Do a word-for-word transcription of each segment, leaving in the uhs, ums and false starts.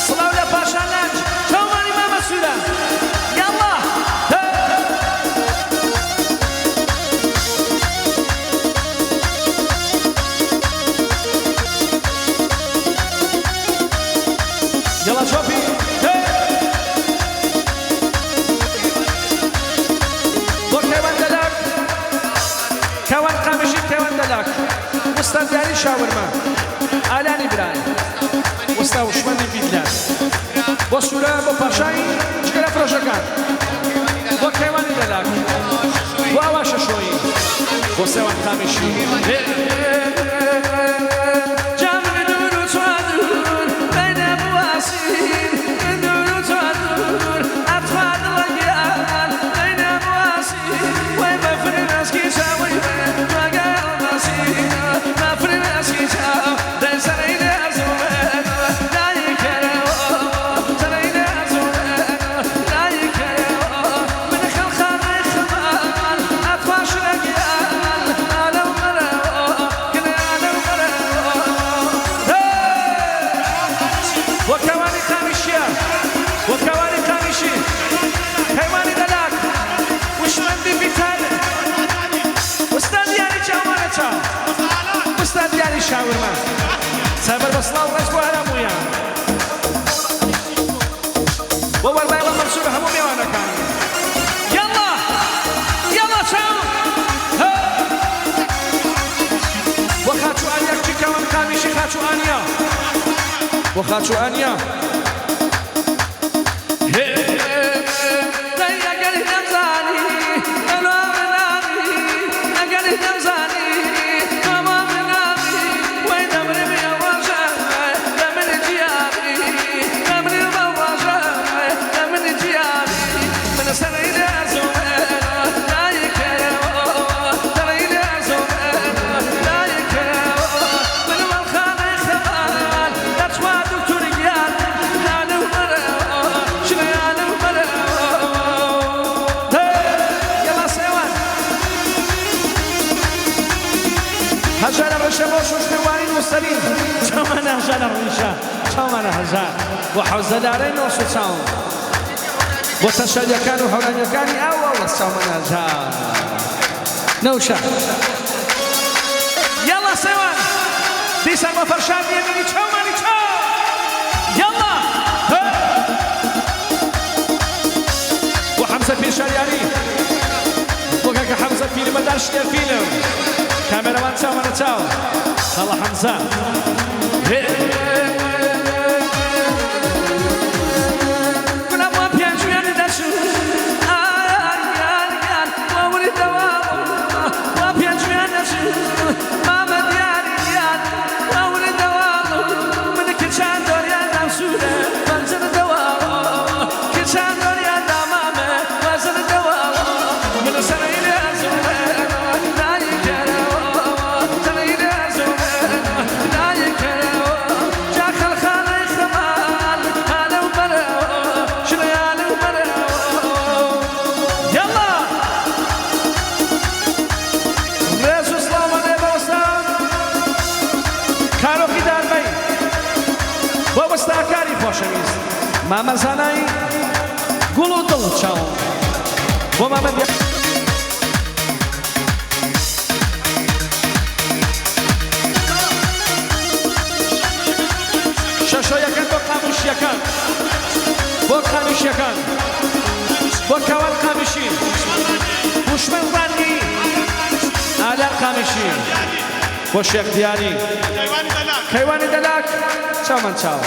سڵاو لە پاشان لەنج. چاومانی مامە سوورە. یاڵڵا. یاڵڵا چۆپی. بۆ کەیوان دەلاک. کەوان قامیشی، کەوان دەلاک. وستان دیاری شاورما. ئالانی برای. وستا وشمەندی بیدلار. بۆ سوورە، بۆ پاشای جگەرە فرۆشەکان. بۆ کەیوانی دەلاک. بۆ ئاوا شەشۆیی. بۆ سێوان قامیشی. وە کەوانی قامیشیە، وە کەوانی قامیشی، کەیوانی دەلاک، وشمەندی بیتەر، وستان دیاری چاومانە چاو، وستان دیاری شاورما. سەربەر بە سڵاو ڕێز بۆ ئاراموویان. وە وەرمای بە مەنسوور هەموو مێوانەکان. یەڵڵا! یەڵڵا چاو! هە! وە خاچوو ئانیا کچی کەوان قامیشی خاچوو ئانیا. وە خاچوو ئانیا. یەڵا سێوان. هەژارە ڕیشە بۆ شوشتن وارین موستەرین. چاومانە هەژارە ڕیشە. چاومانە هەژار. بۆ حەوزە لارەی نۆش و چاوم. بۆ تەشەلیەکان و هەورامیەکانی ئاو ئەوەس چاومانە هەژار. نەوشە. یەڵا سێوان. دیسان بۆ فەرشان دیەمینی چاومانی چاو. یەڵا. هە. بۆ حەمزە پیر شاریاری. بۆ کاکە حەمزە فیلمبەردار شتێ فیلم. کامێرەمان چاومانە چاو. خاڵە حەمزە. هێ. یەڵا! ڕێز و سڵاومان هەیە بۆ وەستا کارۆخی دارمەی، بۆ وەستاکانی خۆشەویست، مامە زانای گوڵ و دڵ چاوم، بۆ مامە دیا-، شەشۆیەکان بۆ قاموشیەکان، بۆ قامیشیەکان، بۆ کاوان قامیشی، هوشمەند ڕانگی، ئالان قامیشی، بۆ شێخ دیانی، کەیوانی دەلاک، چاومان چاو.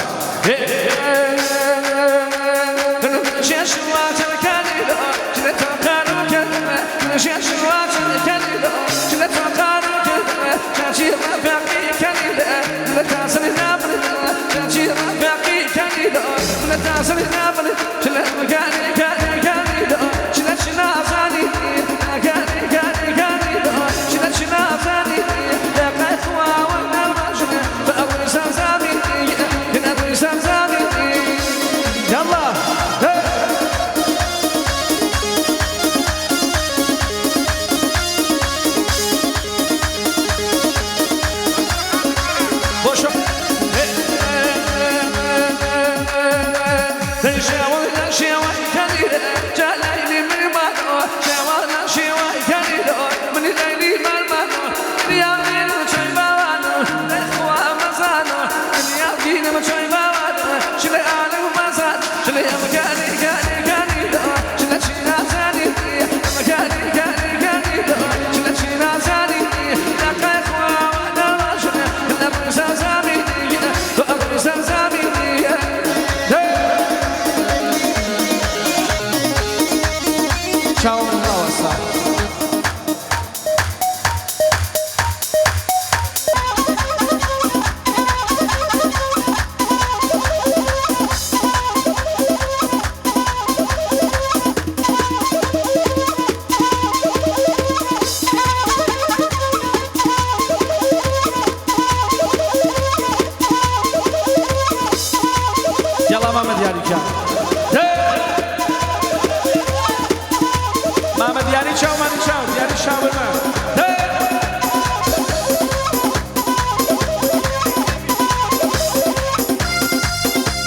Māmā Diari, ciao, mani, ciao, Diari, ciao, mani.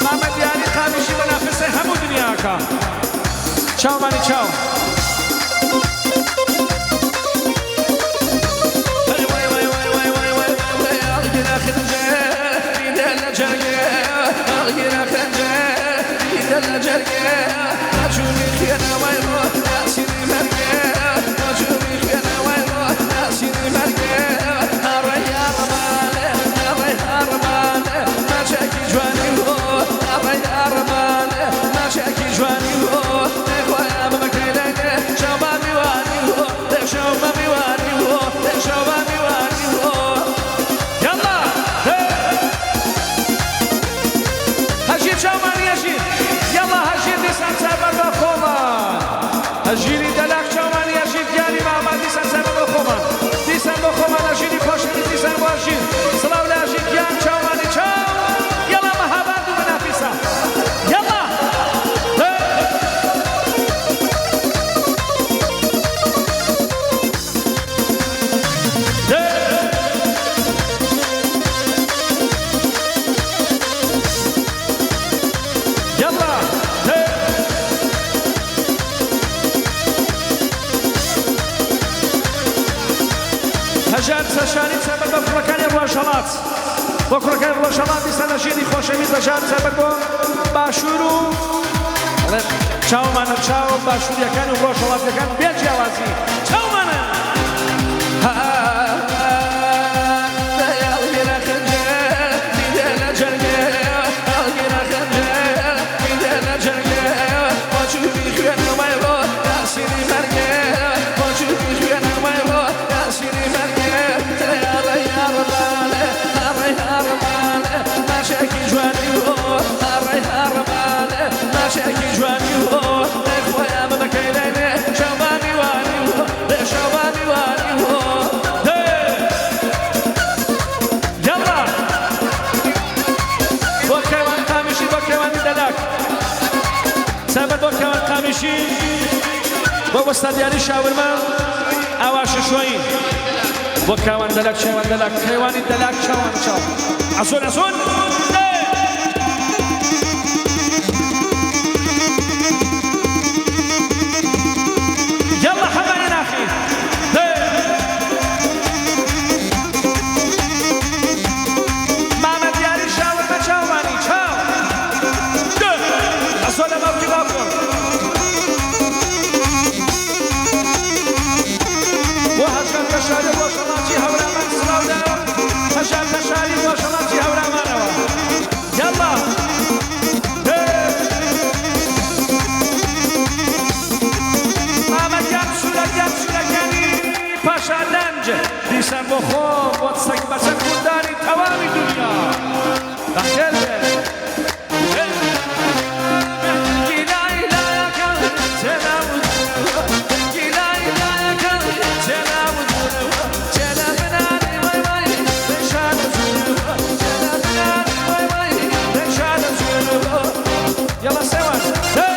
Māmā Diari, Kamishi, Manafese, hamu duniyaka. Ciao, mani, ciao. يلا. هي. هجين، جاوباني هجين. يلا هجين، ديسان سايبر بوخومان. هجيني دلاك، جاوباني هجين، جاني ماما، ديسان سايبر بوخومان. ديسان بوخومان، هجيني خوشني، ديسان بو هجين. سلاو لهجين، جان، جاوباني، جاو. يلا مهاباد ومنافسة. يلا. هي. يلا. هي. هەژار سەشانی سەبەت بە کوڕەکانی ڕۆژهەڵات. بۆ کوڕەکانی ڕۆژهەڵات دیسان لە ژیانی خۆشەویست هەژار سەبەت بۆ باشوور و، ئەڵێ، چاومانە چاو باشووریەکان و ڕۆژهەڵاتیەکان بێ جیاوازی. چاومانە. يلا. بۆ کەیوانی قامیشی، بۆ کەیوانی دەلاک. سەبەت بۆ کەیوان قامیشی، بۆ وەستا دیاری شاورما، ئاوا شەشۆین. بۆ کەیوان دەلاک، کەیوان دەلاک، کەیوانی دەلاک، چاوان چاو. ئەسون، ئەسون. يلا حماية ناخي. ماما دياري شاورما چاوماني چاو. دو. ئەسۆ لە باوکی باوکم. وە هەژار کەشاری ڕۆژهەڵاتی هەورامان سڵاو داوە. هەژار کەشاری ڕۆژهەڵاتی هەورامانەوە. يلا. هێ. مامە گیان سوورە، گیان سوورەکانی پاشا لەنج. دیسان بۆ خۆم وەک سەگ بەسەر کوردانی تەواوی دونیا. بەخێر بێ. هێ. يلا سوا. هي.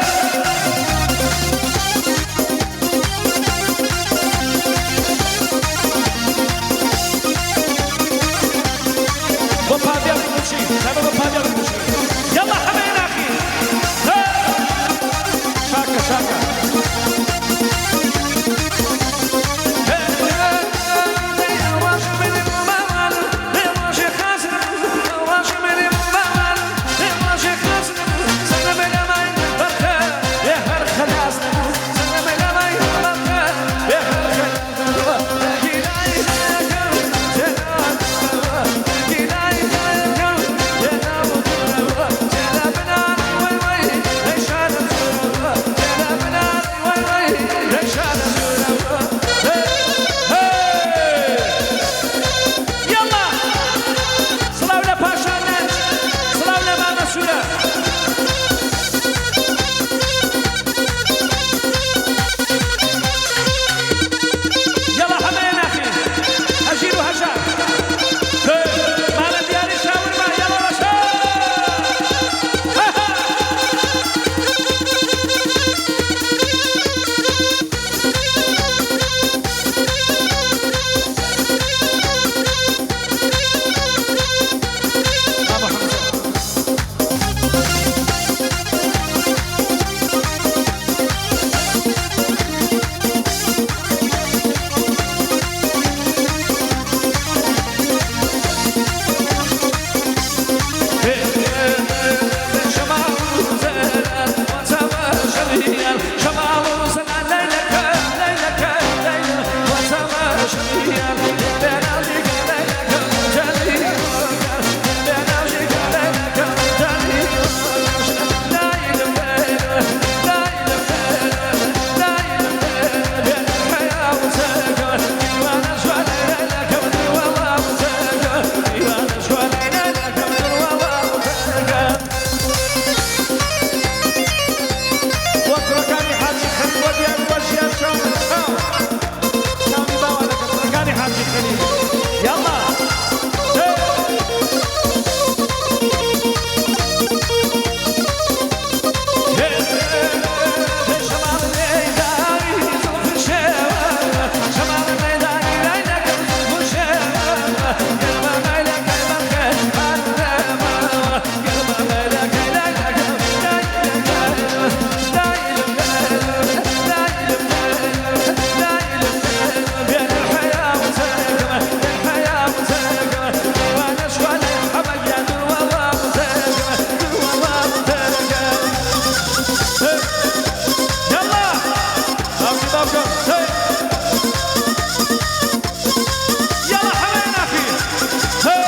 يلا. يلا! أوكي، أوكي. هي. يلا حمينا فيه. هي. هي.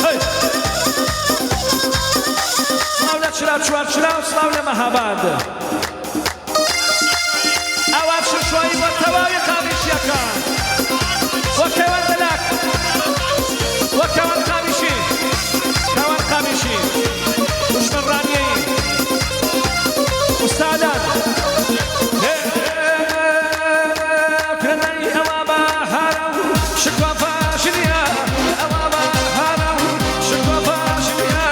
هي. سڵاو لە چرا، چوار چرا و سڵاو لە مەهاباد. ئاوا شوشۆی بۆ تەواوی قامیشیەکان. بۆ کەوان دەلاک. بۆ کەوان قامیشی. کەوان قامیشی. دوشمن ڕانیەی. ئوستادان. هێ. کرنەی ئەوا بەهارە و شکۆ فاشلیە. ئەوا بەهارە و شکۆ فاشلیە.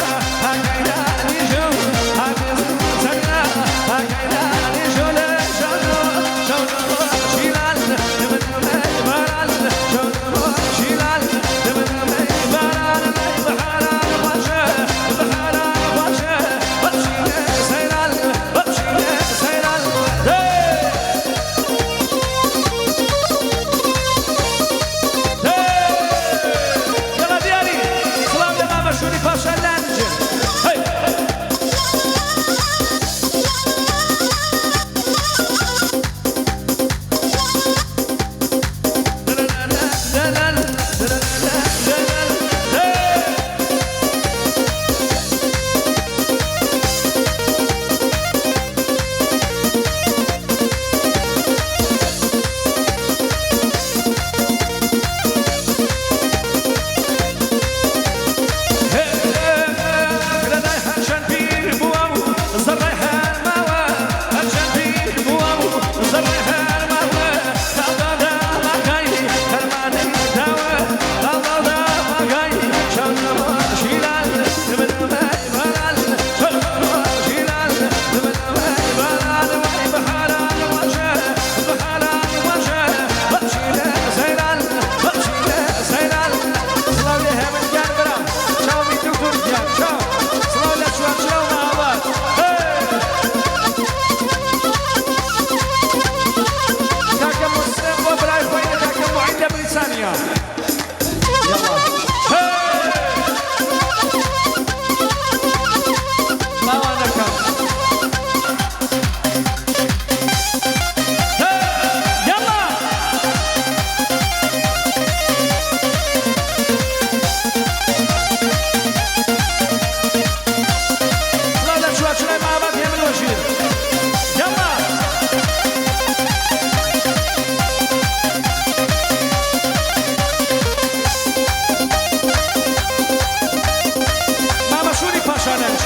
يلا دياري، سڵاو لە مامە شوری پاشان لانجێ. هەی. يلا. هي! باوانەکەم. هی! یەڵا! سڵاو لە چوارچرای مامەت هێمن وەشیر. یەڵا! مامە شووری پاشانەنج.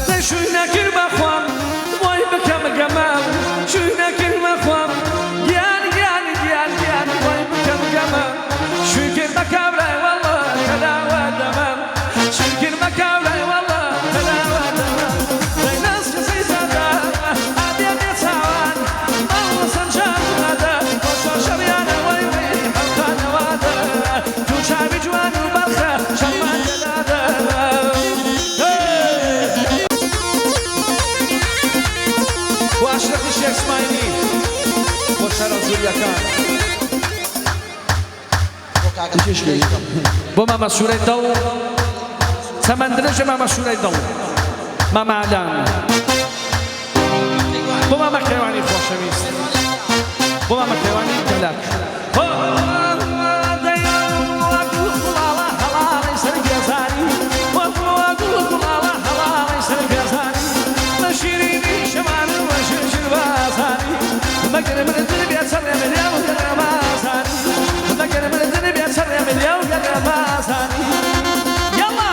دەی شووی نەکرد بە خوام، بۆی بکەم گەمام. شووی نەکرد بە خوام، گیان، گیان، گیان، گیان، بۆی بکەم گەمام. شووی کرد بە کابرای وەڵڵا کە داوە دەمام. شووی کرد بە کابرای وەڵڵا کە داوە دەمام. دەی ناز کەسەی زادە، ئابێ بێ چاوان، ماڵ وەسەنجان مادە، خۆشە شەڕیانە وەی وەی حەوخانەوادە. دوو چاوی جوان و بەڵخە، شەڕمان لێ دادە. هێ! بۆ ئاشرەفی شێخ ئیسماعیلی، بۆ شارە زووریەکان. بۆ مامە سوورەی دڵ، چەمەن درێژە مامە سوورەی دڵ، مامە ئالان. بۆ مامە کەیوانی خۆشەویست. بۆ مامە کەیوانی گەلەک. Yalla!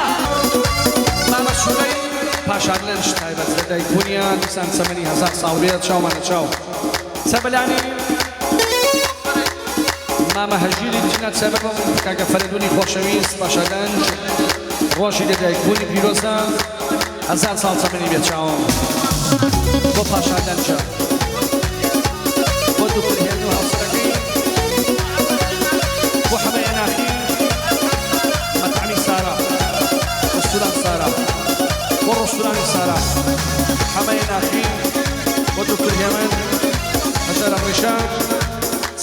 Mama Surai, پاشا لەنج تایبەت لە دایکبوونیان، دیسان تەمەنی هەزار ساڵ بێت، چاومانە چاو. سەبەلانی مامە هەژیری تینا، سەبەبم کاکە فەرەدوونی خۆشەویست، پاشا لەنج، ڕۆژی لەدایکبوونی پیرۆزە، هەزار ساڵ تەمەنی بێ چاوم. بۆ پاشا لەنجە، بۆ دوکتور هێمن و هاوسەرەکەی، بۆ حەمەیە ناخی، مەتعەمی سارا، ڕستوران سارا، بۆ ڕستورانی سارا، حەمەیە ناخی، بۆ دوکتور هێمن، هەژارە ڕیشە.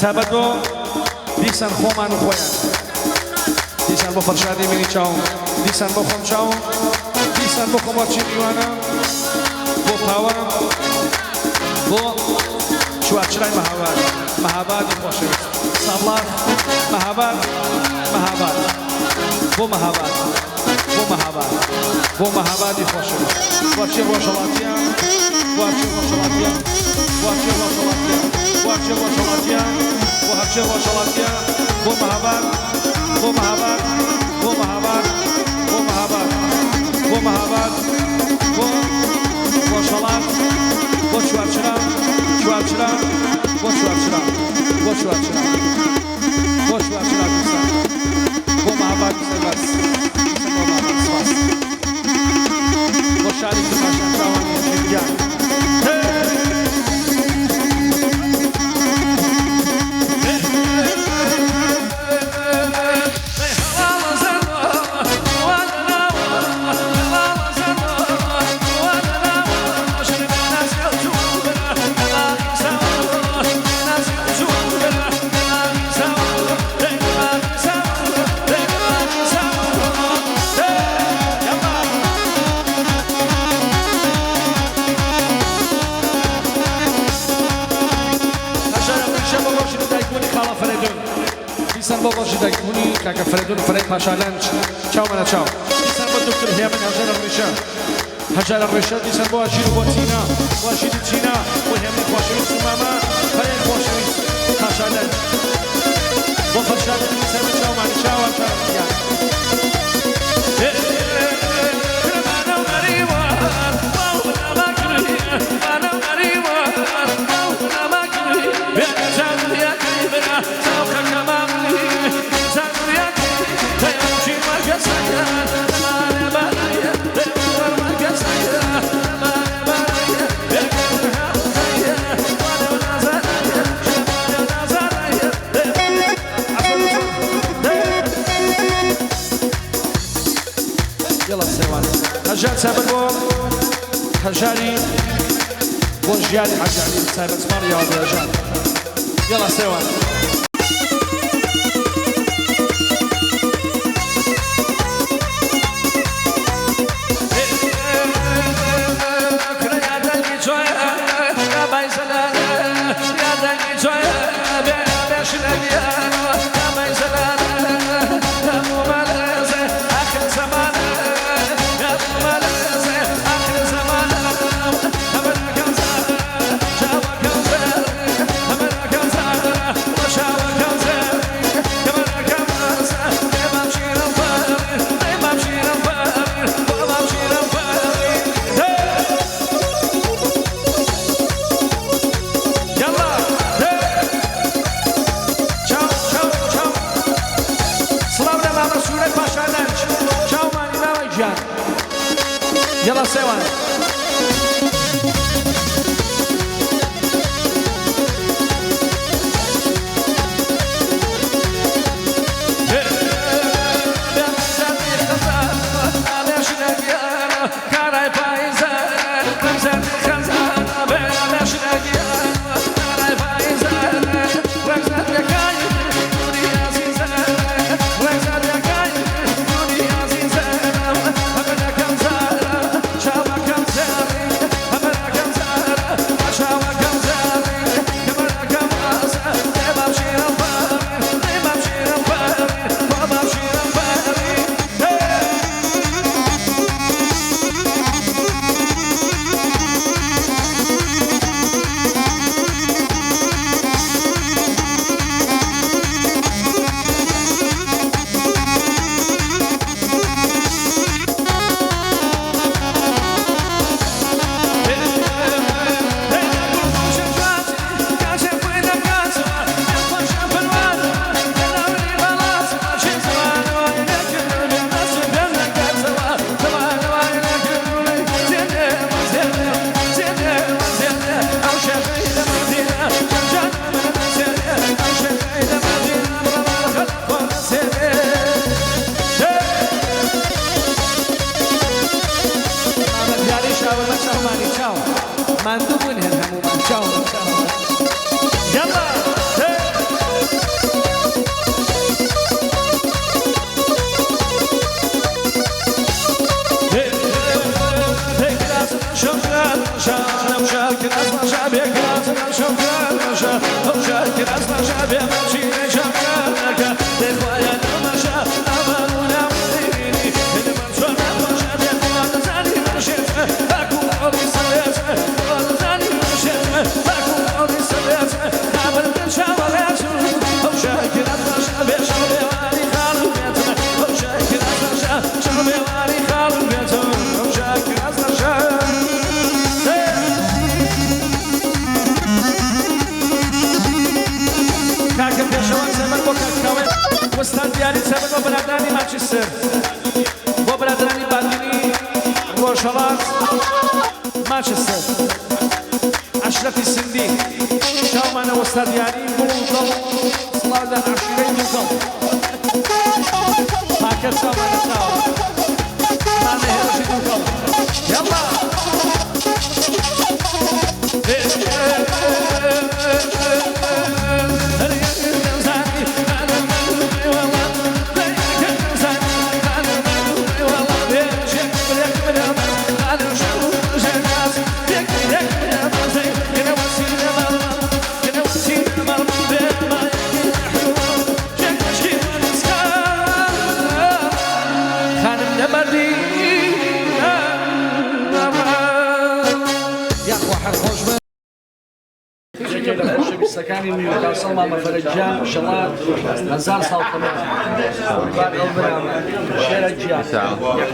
سابەتۆ دیسان خۆمان و خۆیان. دیسان بۆ فەرشادەی مینی چاوم. دیسان بۆ خۆم چاوم. دیسان بۆ خۆم وەرچی میوانە. بۆ پاوە. بۆ چوارچرای مەهاباد. مەهابادی خۆشەویست. سابڵاخ. مەهاباد. مەهاباد. بۆ مەهاباد. بۆ مەهاباد، بۆ مەهابادی خۆشەویست. بۆ هەرچی ڕۆژهەڵاتیە، بۆ هەرچی ڕۆژهەڵاتیە، بۆ هەرچی ڕۆژهەڵاتیە، بۆ هەرچی ڕۆژهەڵاتیە، بۆ هەرچی ڕۆژهەڵاتیە، بۆ مەهاباد، بۆ مەهاباد، بۆ مەهاباد، بۆ ڕۆژهەڵات، بۆ چوارچرا، چوارچرا، بۆ چوارچرا، بۆ چوارچرا. بۆ چوارچرا دووسان. بۆ مەهاباد سەربەرز. بۆ مەهاباد سپاس. بۆ شاری کرماشان چاوانی هەژیر گیان. هەژارە ڕیشە بۆ ڕۆژی دایکبوونی خاڵە فەرەدوون. دیسان بۆ ڕۆژی دایکبوونی کاکە فەرەدوون، فەرەی پاشا لەنج. چاومانە چاو. دیسان بۆ دوکتور هێمن هەژارە ڕیشە. هەژارە ڕیشە دیسان بۆ هەژیر و بۆ تینا، بۆ هەژیر و تینا، بۆ هێمن خۆشەویست و مامە، بەرەی خۆشەویست، پاشا لەنج. بۆ فەرشاد دیسان چاومانی چاوە، چاوە گیان. یەڵا سێوان. هەژار سابەت بۆ هەژاری، بۆ ژیانی حاجی عەلی سایبەر سپاڕی یاوە بێ هەژار. یەڵا سێوان. یەڵا، هەی! چاو، چاو، چاو. سڵاو لە مامە سوورە پاشا لەنج. چاومانی مامە گیان. یەڵا سێوان. استاد دیاری، سەبەت بۆ برادەرانی ماچستر، بۆ برادەرانی بادینی، ڕۆژهەڵات، ماچستر. ئەشرەفی سندی، چاومانە وە استاد دیاری، گوڵ و دڵ، سڵاو لە عەشیرەی دووگڵ. پاکە چاومانە چاو. مامە هێرشی دووگڵ. یەڵا! یاخوا، هەر خۆش بن. یەکێ لە خۆشەویستەکانی نیوکاسڵ، مامە فەرەج گیان، ئینشەڵڵا هەزار ساڵ تەمەن. قوربان ئەو برامە، شێرە گیان.